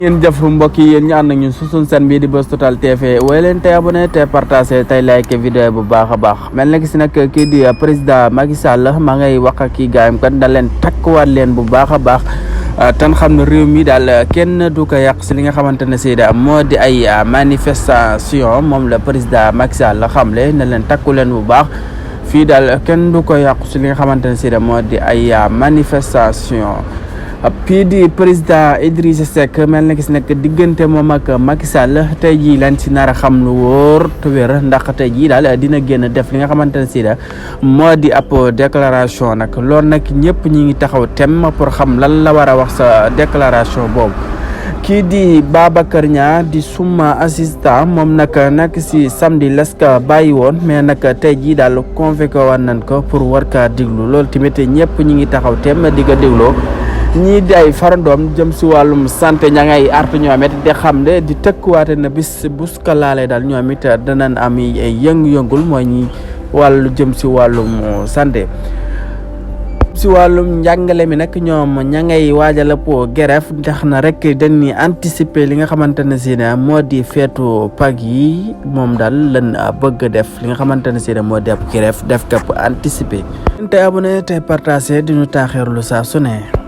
ngeen jëf mbokk yi yéen ñu ànd ak ñun su suñ seen bii di Buzz Total TV woy leen tey abonné te partagé tey like vidéo bu baax a baax mel na gis nag kii di président Macky Sall ma ngay wax ak kii gaayam kat da leen takkuwaat leen bu baax a baax tan xam ne réew mi daal kenn du ko yàq si li nga xamante ne si moo di ay manifestation moom la président Macky Sall xamle na leen takku leen bu baax fii daal kenn du ko yàqu si li nga xamante ne si moo di ay manifestation kii di président Idrissa Seck mel na gis nag diggante moom ak Macky Sall tey jii lan si nar a xam lu wóor te wér ndax tey jii daal dina génn def li nga xamante ne si moo di ab déclaration nag loolu nag ñëpp ñi ngi taxaw tem pour xam lan la war a wax sa déclaration boobu. kii di Babacar Niang di suma assistant moom nag si samedi las ka bàyyi woon mais nag tey jii daal convoqué woon nañ ko pour war kaa diglu loolu tamit ñëpp ñi ngi taxaw tem di ko digloo. ñii di ay farandoom jëm si wàllum santé ña ngay artu ñoom it di xam ne di tëkkuwaate na bis bus ka laalee daal ñoom it danañ am ay yëngu-yëngul mooy ñi wàllu jëm si wàllum santé si wàllum njàngale mi nag ñoom ña ngay waajal po grève ndax na rek dañuy anticiper li nga xamante ne si ne moo di feetu Pâques yi moom daal lan bëgg def li nga xamante ne si ne moo di ab grève def ko anticiper te abonné te partagé di ñu taaxeerlu saa su ne